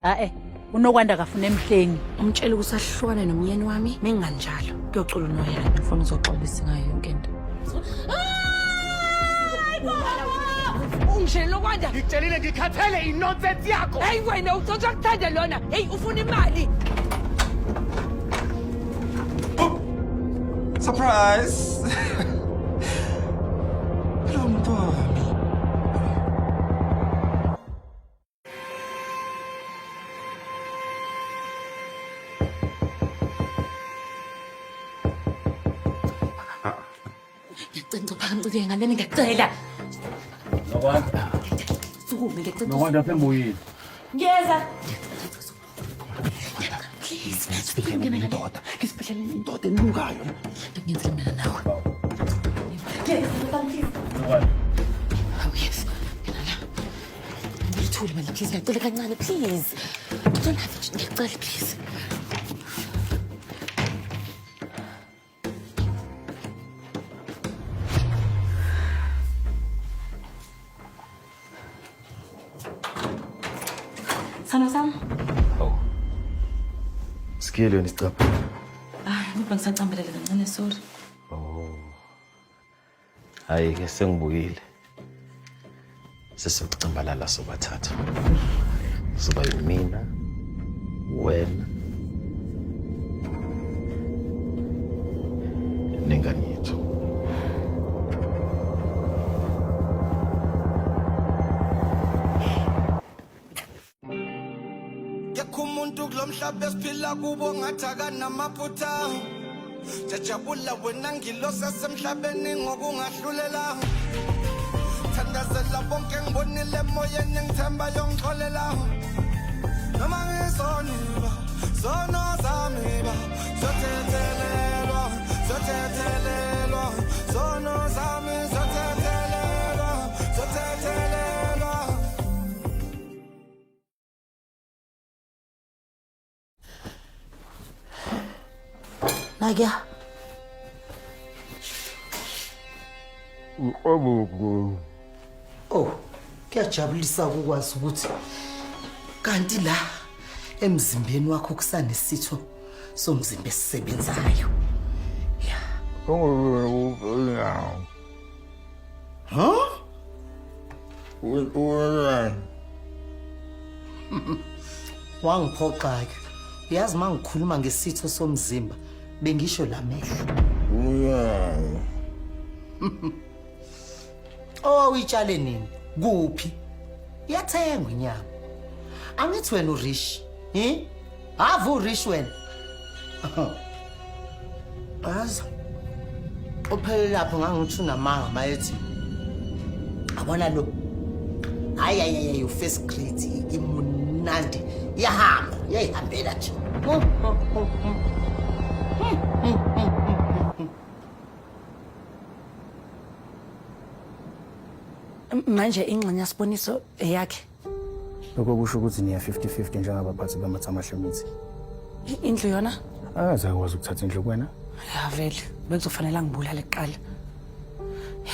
Hae, uNokwanda akafuna emhlengi. Umtshele ukuthi ahlukane nomyeni wami menganjalo kuyocula unoyana. Ngifuna uzoxolisa ngayo yonke into. Ungishele Nokwanda. Ngikutshelile ngikhathele inonsense yakho. Hey wena utsotsa kuthanda lona. Hey ufuna imali. Surprise! Hello mntwami. Ngiyacela phakancike ngalena ngiyacela. Nokwanda. Sukume ngiyacela. Nokwanda sengibuyile. Ngiyeza. Please, Ngisibhekene nendoda. Ngisibhekene nendoda enukayo. Ngiyenzela mina nawe. Ngiyeza, please. Nokwanda. Oh yes. Ngena la. Ngithule mina please ngiyacela kancane please. Don't have to ngiyacela please. Sithando sami. Hawu. Sikile wena isicabha. Ah, ngoba ngisacambalele kancane sorry. Oh. Hayi ke sengibuyile. Sesiyocambalala sobathathu. Soba yimina, wena nengane yethu. Kekho umuntu kulo mhlaba esiphila kubo ngathi akanamaphutha. Jajabula wena ngilosi yasemhlabeni ngokungahlulela. Thandazela bonke ngibonile emoyeni ngithemba yongixolela. Noma ngisoniba, sono zami ba, zothethelelwa, zothethelelwa, sono zami zothethelelwa, zothethelelwa. Nagya. Oh, kuyajabulisa ukwazi ukuthi kanti la emzimbeni wakho kusanesitho somzimba esisebenzayo. Yeah. Huh? Wangiphoxa-ke. Uyazi uma ngikhuluma ngesitho somzimba bengisho la mehlo. Oh, uyitshale nini? Kuphi? Iyathengwa inyama. Angithi wena urish, eh? Ave urish wena. Yazi uphele lapho ngangithi unamanga mayethi abona lo hayi hayi hayi first grade imunandi iyahamba iyayihambela nje. Manje ingxenye yasiboniso eyakhe. Lokho kusho ukuthi niya 50-50 njengabaphathi bamathamahle mithi. Indlu yona? Akaze akwazi ukuthatha indlu kuwena. Ya vele, bekuzofanele angibulale kuqala.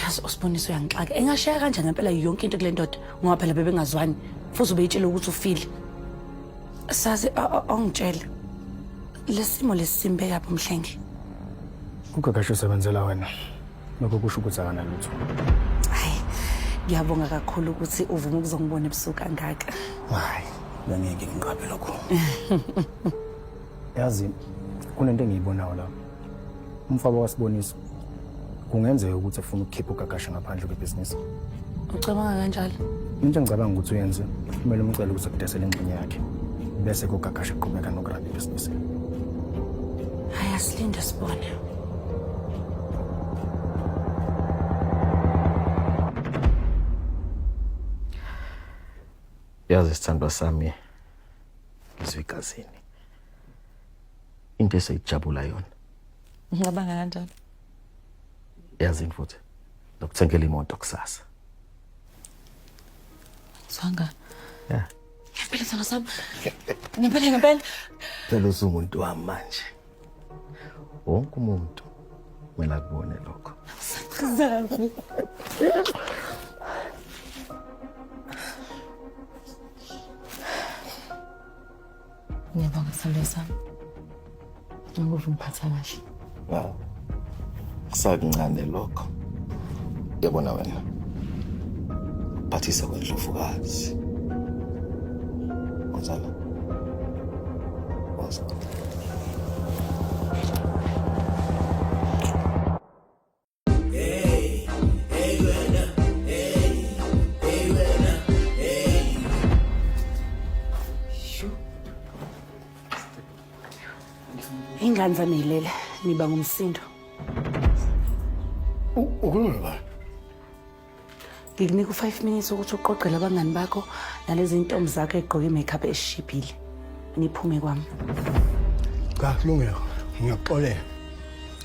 Yazi uSiboniso uyangixaka. Engashiya kanjani ngempela yonke into kule ndoda ngoba phela bebengazwani. Futhi ubeyitshela ukuthi ufile. Sazi ongitshela. Lesimo lesimbe yaphi umhlengi? Ugagashe usebenzela wena. Lokho kusho ukuthi akanalutho. Hayi, ngiyabonga kakhulu ukuthi uvume ukuzongibona ebusuku kangaka. Hayi, bengeke nginqabe lokho. Yazi kunento engiyibonayo la. Umfaba wasibonisa kungenzeka ukuthi efuna ukukhipha ugagashe ngaphandle kwebhizinisi. Ucabanga kanjalo? Into engicabanga ukuthi uyenze kumele umcele ukuthi akudesele ingxenye yakhe bese kugagashe qhubeka nokurana ibhizinisi. Hayi, asilinde sibone. Yazi sithandwa sami ngizwe igazini. Into eseyijabula yona. Ngicabanga kanjalo. Yazini futhi nokuthengela imoto kusasa. Zwanga. Yeah. Ngempela sithando sami. Ngempela ngempela. Phela usumuntu wami manje. Wonke umuntu kumele akubone lokho. Zami. Ngiyabonga sithando sami. Ngikuva ungiphatha kahle. Ya. Kusakuncane lokho. Yabona wena. Phathisa kwendlovukazi. Wozala. Wozala. Ingane zami yilele niba ngumsindo. Ukhuluma nobani? Ngikunika u-5 minutes ukuthi uqoqele abangani bakho nalezi ntombi zakho egqoke i-makeup eshibhile. Niphume kwami. Cha, kulungile. Ngiyakuxolela.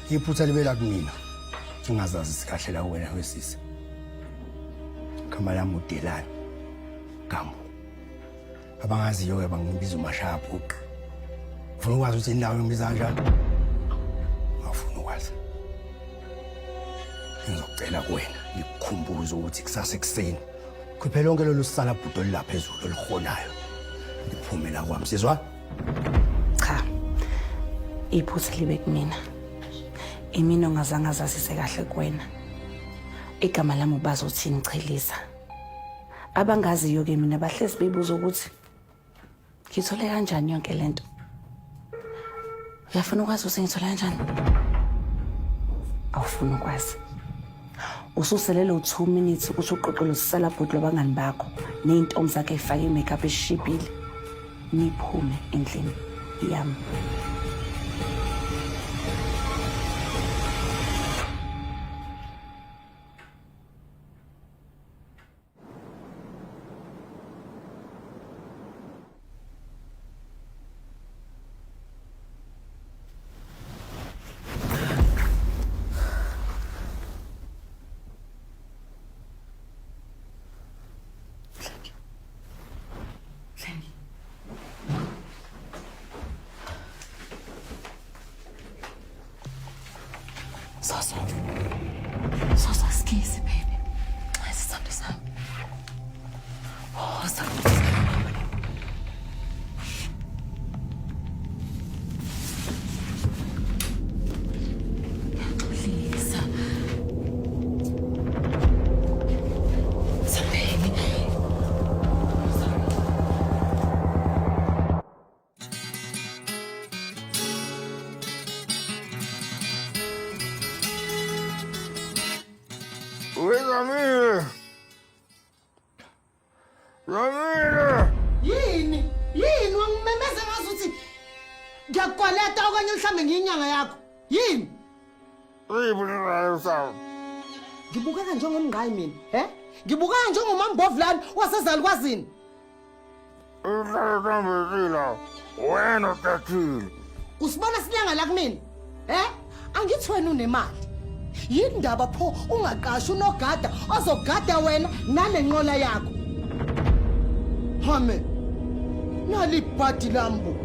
Iphutha libela kumina. Ngingazazisi kahle la wena wesisi. Igama lami uDelani Gambo. Abangaziyo-ke bangibiza umashayabhuqe. Ufuna ukwazi ukuthi indawo engibiza kanjani? Awufuni ukwazi. Ngizokucela kuwena ngikukhumbuze ukuthi kusasa ekuseni khiphe lonke lolu salabhudo olulapha ezulu olihonayo. Ngiphume la kwami sizwa? Cha. Iphutha libe kumina. Imina ongazange azazise kahle kuwena. Igama lami ubazothini Chelisa. Abangaziyo ke mina bahlezi bebuza ukuthi ngithole kanjani yonke lento. Uyafuna ukwazi ukuthi ngithole kanjani? Awufuni ukwazi. Ususelele u-2 minutes ukuthi uqoqele usisala bhuti lwabangani bakho ney'ntombi zakhe ey'fake i-makeup eshibhile. Niphume endlini yami. Soso. Soso, excuse baby. Ay, sithando sami. Oh, sithando. Ngiyaxolisa. Sambeni. Wezamile. Zamile. Yini? Yini wangimemeza ngazuthi ngiyakukwaleta okanye mhlambe ngiyinyanga yakho? Yini? Ngibukeka njengomngqayi mina, he? Ngibukeka njengomambovlani wasezalukwazini. Wena utathile. Usibona silanga la kumina? He? Angithi wena unemali. Yini ndaba pho ungaqashi unogada ozogada wena nalenqola yakho? Hame. Nali ibhadi lambo.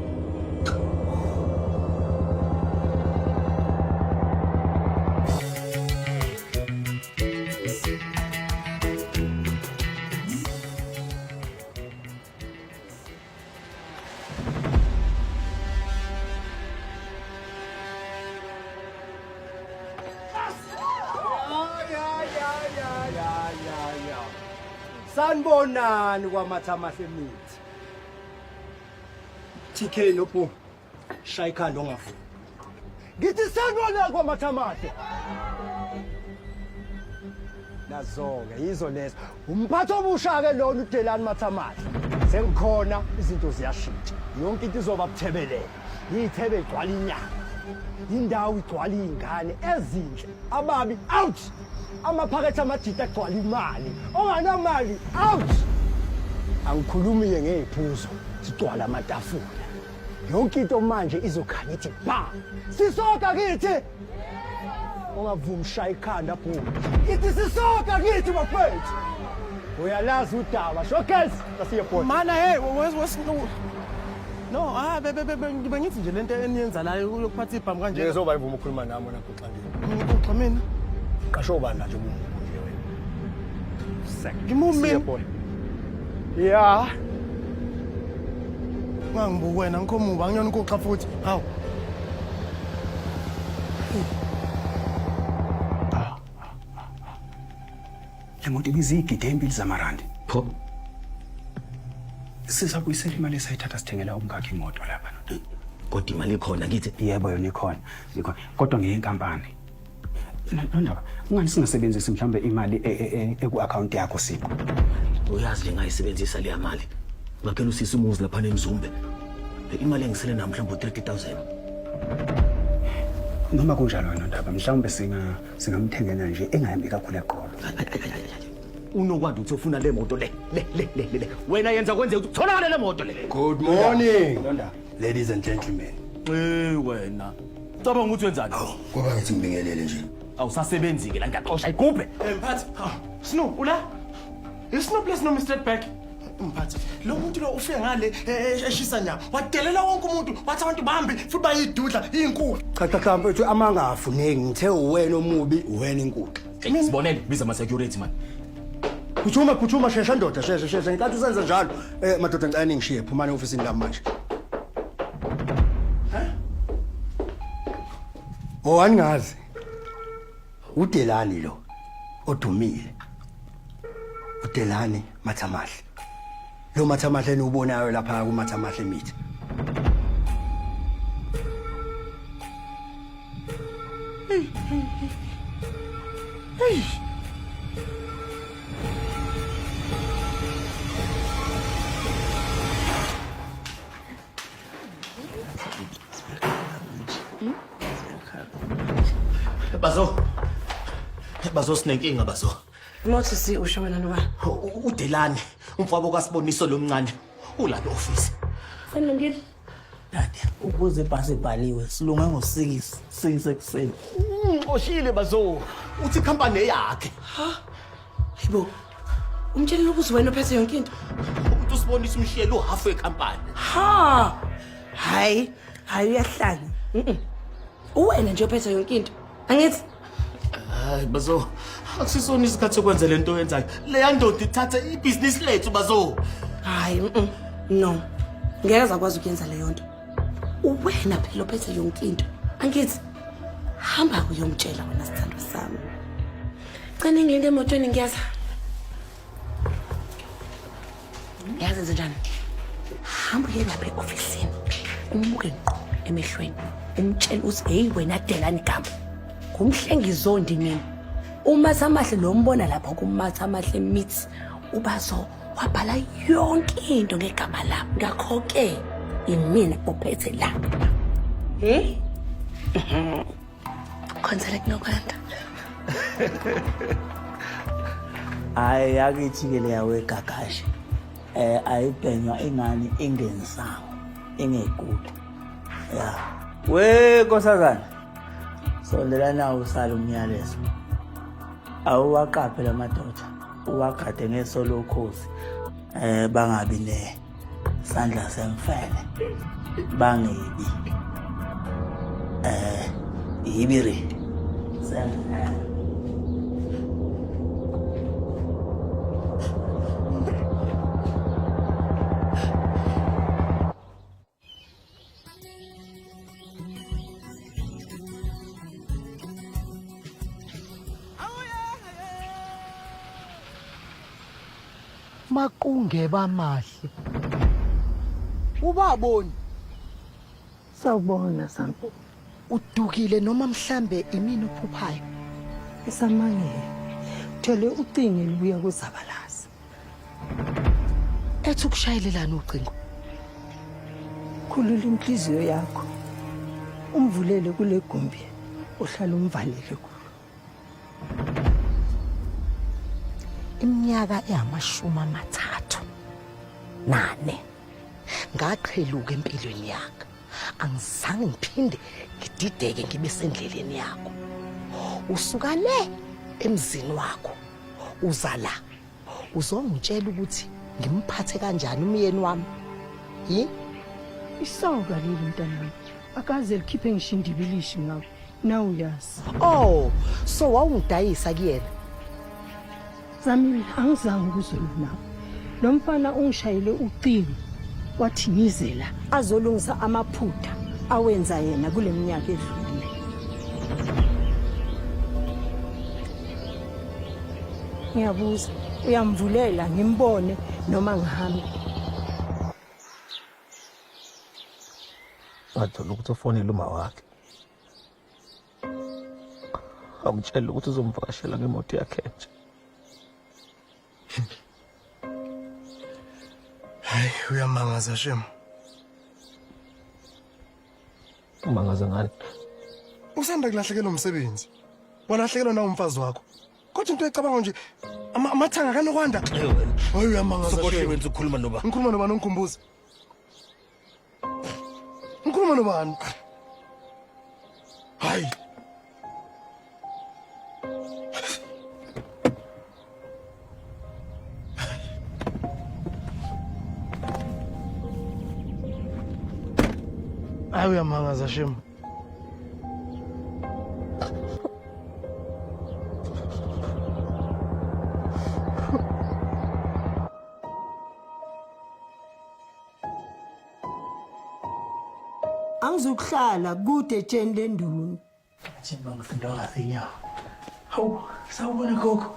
Sanibonani kwamatha amahle emithi. TK nophu shaya ikhanda ongavumi. Ngithi sanibonani kwamatha amahle. Nazo-ke yizo lezo. Umphathi omusha-ke lona uDelani Mathamahle. Sengikhona izinto ziyashintsha. Yonke into izoba buthebelele. Iy'thebe igcwala inyanga. Indawo igcwala iy'ngane ezinhle. Ababi out! Amaphakethe amajita agcwala imali. Onganamali out! Angikhulumi-ke ngey'phuzo zigcwala amatafula. Yonke into manje izokhanya ithi ba. Sisoka kithi! Ungavumi shaya ikhanda bhuti. Ithi sisoka kithi bafethu. Uyalazi udaba. Showcase sasiye bhuti. Mana hey wes No, ah be be be bengithi nje lento eniyenza la yokuphatha ibhamu kanje. Ngizoba imvume ukukhuluma nami wena guxa ndini. Guxa mina. Qasho ubani la nje umuntu nje wena. Sek. Ngimumi. Yeah. Ungangibuki wena ngikho mubi angiyona inkuxa futhi. Hawu. Le moto ibiza iy'gidi ey'mbili zamarandi. Pho? Sizabuyisela imali esayithatha sithengela umkakhe imoto lapha. Kodwa imali ikhona kithi. Yebo yona ikhona. Ikhona. Kodwa ngeyenkampani. Nondaba, kungani singasebenzisi mhlawumbe imali eku-akhawunti yakho siqu? Uyazi le ngayisebenzisa leya mali. Ngakhela usisi umuzi lapha eMzumbe. Le imali engisele nayo mhlawumbe u-30,000. Noma kunjalo Nondaba, mhlawumbe singamthengela nje engayambi kakhulu eqolo. Unokwanda uthi ufuna le moto le le le le le. Wena yenza kwenze ukuthi kutholakale le moto le. Good morning. Ladies and gentlemen. Eh wena. Cabanga ukuthi wenzani? Ngoba ngithi ngibingelele nje. Awusasebenzi ke la ngiyaxosha igubhe. Eh mphathi, Snow ula? Isnow place noma straight back? Mphathi, lo muntu lo ufike ngale eshisa nyama. Wadelela wonke umuntu, wathi abantu bambi futhi bayidudla izinkulu. Cha cha cha mfethu amanga afuneki ngithe uwena omubi uwena inkukhu. Sibonele biza ama security man. Phuthuma phuthuma shesha ndoda shesha shesha ngenkathi usenza njalo eh madoda ngicela ningishiye phumani ofisini lami manje. Oh aningazi. Udelani lo odumile. Udelani Mathamahle. Lo Mathamahle eniwubonayo lapha kuMathamahle mithi. Hey. Bazo. Bazo sinenkinga bazo. Mothi si usho wena noba. Udelani umfowabo kaSiboniso lomncane ulapha e-office. Sanilungile. Dade, ukuze ibhasi ibhaliwe silunge ngo-6 6 ekuseni. Oshile bazo. Uthi company eyakhe. Ha? Hayibo. Umtshelile ukuthi wena ophethe yonke into. Uthi uSiboniso umshiyele uhalf wecompany. Ha! Hayi, hayi uyahlanya. Mhm. Uwena nje ophethe yonke into. Angithi Hayi bazo. Akusisona isikhathi sokwenza lento oyenzayo. Leya ndoda ithatha ibhizinisi lethu bazo. Hayi, mhm. No. Ngeke zakwazi ukuyenza leyo nto. Uwena phela ophethe yonke into. Angithi hamba uyomtshela wena sithandwa sami. Cela ngilinde emotweni ngiyaza. Yazi enze njani? Hamba uye lapha e-ofisini. Umbuke ngqo emehlweni. Umtshele ukuthi hey wena Delani igama. Ngumhlengizondi mina. Umathamahle lo mbona lapha kumathamahle meets ubazo wabhala yonke into ngegama lami. Ngakho ke imina ophethe la. Hmm? Khonzela kunokwanda. Hayi yakithi ke leya wegagashe. Eh ayibhenywa ingane ingensango ingekude. Ya. We nkosazana. Sondela nawo usale umyalezo. Awuwaqaphe lamadoda. Uwagade ngeso lokhozi. Eh bangabi ne sandla semfene. Bangebi. Eh yibiri. Semfene. Maqunge bamahle. Ubaboni. Sawubona Sami. Udukile noma mhlambe imini ophuphayo? Esamangele. Thole ucingo lubuya kuzabalaza. Ethi ukushayelelana ucingo. Khulula inhliziyo yakho. Umvulele kule gumbi ohlala umvalele kulo. Iminyaka engamashumi 34 ngaqheluka empilweni yakhe. Angizange ngiphinde ngidideke ngibe sendleleni yakho. Usuka le emzini wakho uza la uzongitshela ukuthi ngimphathe kanjani umyeni wami. Yi? Isoka leli mntanami. Akaze likhiphe ngisho indibilishi ngawe. Nawe uyazi. Oh, so wawungidayisa kuyena. Zamile angizange ukuzwela nawe. Lo mfana ungishayele ucingo. Wathi ngize la azolungisa amaphutha awenza yena kule minyaka edlule. Ngiyabuza, uyamvulela ngimbone noma ngihambe? Ngathola ukuthi ufonele uma wakhe. Wamtshela ukuthi uzomvakashela ngemoto yakhe entsha. Hayi uyamangaza shem. Umangaza ngani? Usanda kulahlekelwa umsebenzi. Walahlekelwa na umfazi wakho. Kodwa into ecabanga nje amathanga kanokwanda. Hayi uyamangaza shem. Sokhohliwe wenza ukukhuluma noba. Ngikhuluma nobani ungikhumbuze? Ngikhuluma nobani? Hayi. Hayi uyamangaza shem. Angizukuhlala kude etsheni lenduna. Thini bangifunda kahle inyawo. Hawu, sawubona gogo.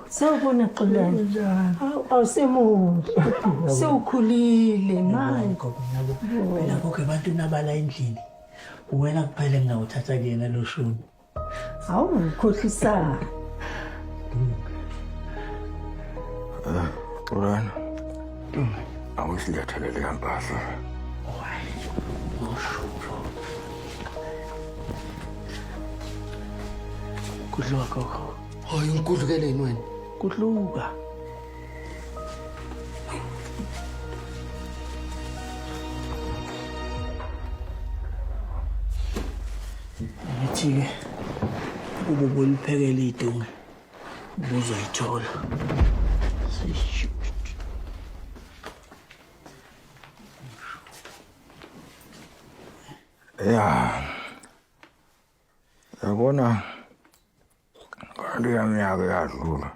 Sawubona Xolani. Hawu awusemuhle. Sewukhulile manje. Gogo ngiyabo. Phela gogo abantu nabala endlini. Uwena kuphela engingawuthatha kuyena lo shuni. Hawu ngikhohlisana. Xolani. Awusilethele leya mpahla. Kudluka gogo. Hayi ngikudlukeleni wena. Kudluka. Ngithi-ke kube uboliphekela idunge ubuzoyithola. Ya. Yabona ngaleya minyaka eyadlula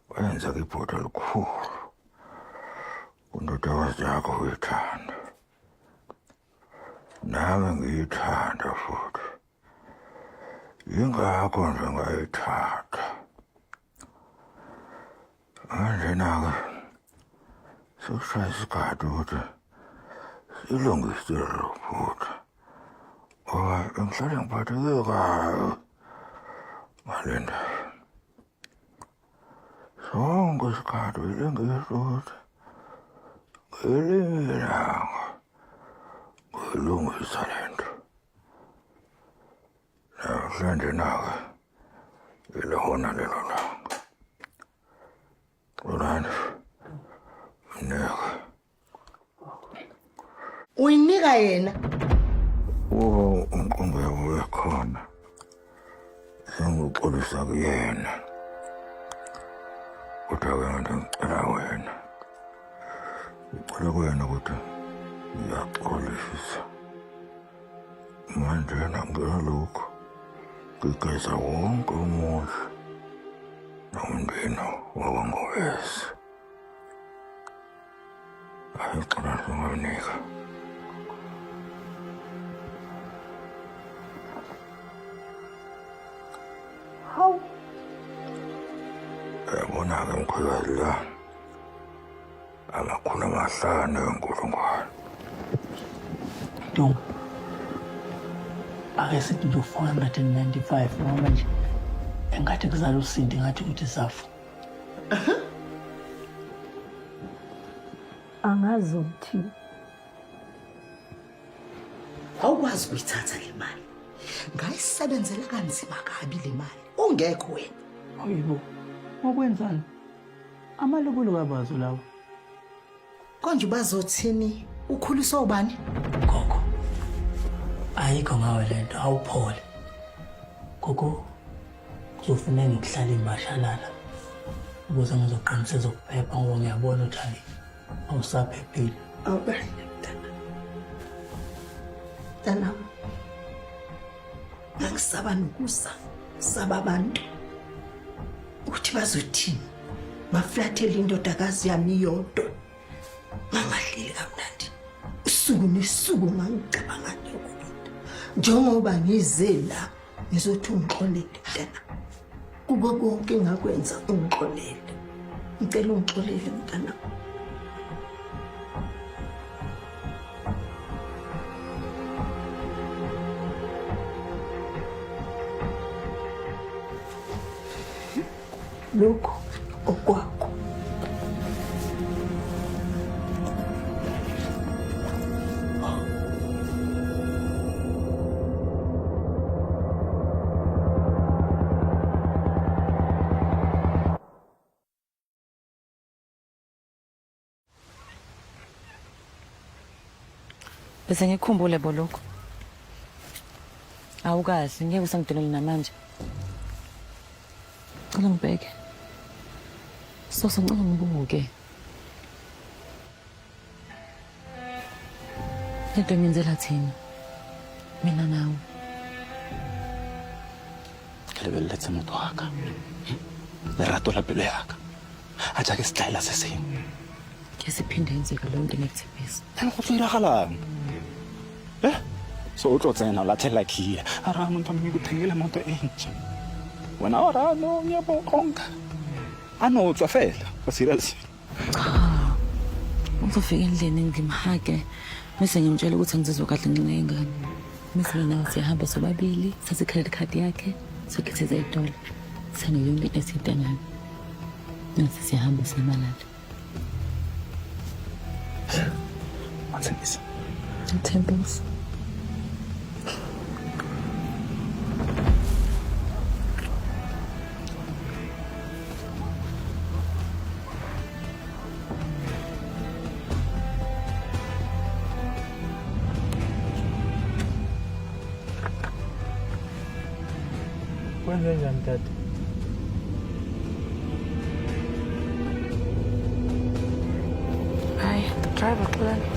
wenzeka iphutha elikhulu. Undodakazi yakho uyithanda. Nami ngiyithanda futhi. Yingakho nje ngayithatha. Kanjena-ke sekushaya isikhathi ukuthi silungise lelo phutha. Ngoba ngihlale ngiphatheke kabi ngale ndaba. Sonke isikhathi ngisho ukuthi ngelinye ilanga ngilungisa le nto. Namhlanje na-ke ilona lelo langa. Xolani, mnike. Uyinika yena. Ukuba umqondo yabuya khona senguxolisa kuyena. Kodwa-ke ngathi ngicela wena. Ngicela kuyena ukuthi ngiyaxolisa. Manjena ngalokhu ngigeza wonke umuzi nomndeni wakwaNgobese. Hayi xolani ungamnika. Hawu. Yabona-ke mkhwekazi la 500 enkulungwane. Ntombi. Ake sithi nje u-495 ngoba manje engathi kuzala usindi ngathi ukuthi safa. Angazi ukuthi Awukwazi ukuyithatha le mali. Ngayisebenzela kanzima kabi le mali. Ungekho wena. Hayibo. Ngokwenzani? Amalobolo kabazo lawo. Konje bazothini? Ukhuliswa ubani? Gogo. Ayikho ngawe lento awuphole. Gogo kuzofuneka ngihlale imbashalala ukuze ngizoqiniseka ukuphepha ngoba ngiyabona ukuthi hayi awusaphephile. Awubani mntana. Mntanami. Ngangisaba nokusa saba abantu ukuthi bazothini. Baflathele indodakazi yami yodwa. Ngangahleli Usuku nosuku ngangicabanga lokho. Njengoba ngize la ngizothi ungixolele mntana. Kubo konke engakwenza ungixolele. Ngicela ungixolele mntana. Lokhu okwakho. Bese ngikukhumbule bo lokho. Awukahle, ngeke usangidelele namanje. Cela ngibheke. Soso ngicela ngibuke. Lento ngiyenzela thina. Mina nawe. Ke lebeletse motho wa ka. Lerato la pelo ya ka. A jaake setlaela se sengwe. Ke se phinde yenzeke leyo nto ngiyekuthembisa. Ene go tlo iragalang? Eh? So o tlo tsena o latlhela key. A ra motho mme go thengele moto e ntšha. Wena o ra no ngiyabonga. A no tswa fela. Ba serious. Cha. Uzofika endlini ngimhage bese ngimtshela ukuthi angizizwa kahle ngenxa yengane. Bese mina nawe siyahamba sobabili, thatha i-credit card yakhe, sokhetheza ey'tolo. Sithenge yonke into esiyidingayo. Bese siyahamba siyamalala. Wathembisa. Ngithembisa. Kwenze njani tata? Hayi, driver Xolani.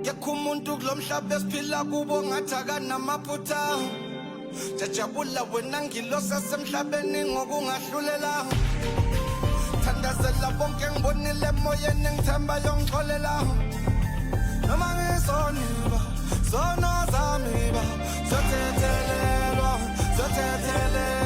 Kekho umuntu kulo mhlaba esiphila kubo ngathi akanamaphutha. Jajabula wena ngilosi yasemhlabeni ngokungahlulela. Thandazela bonke ngibonile emoyeni ngithemba yongixolela. Noma ngisoniba, zono zami ba, zothethelelwa, zothethelelwa.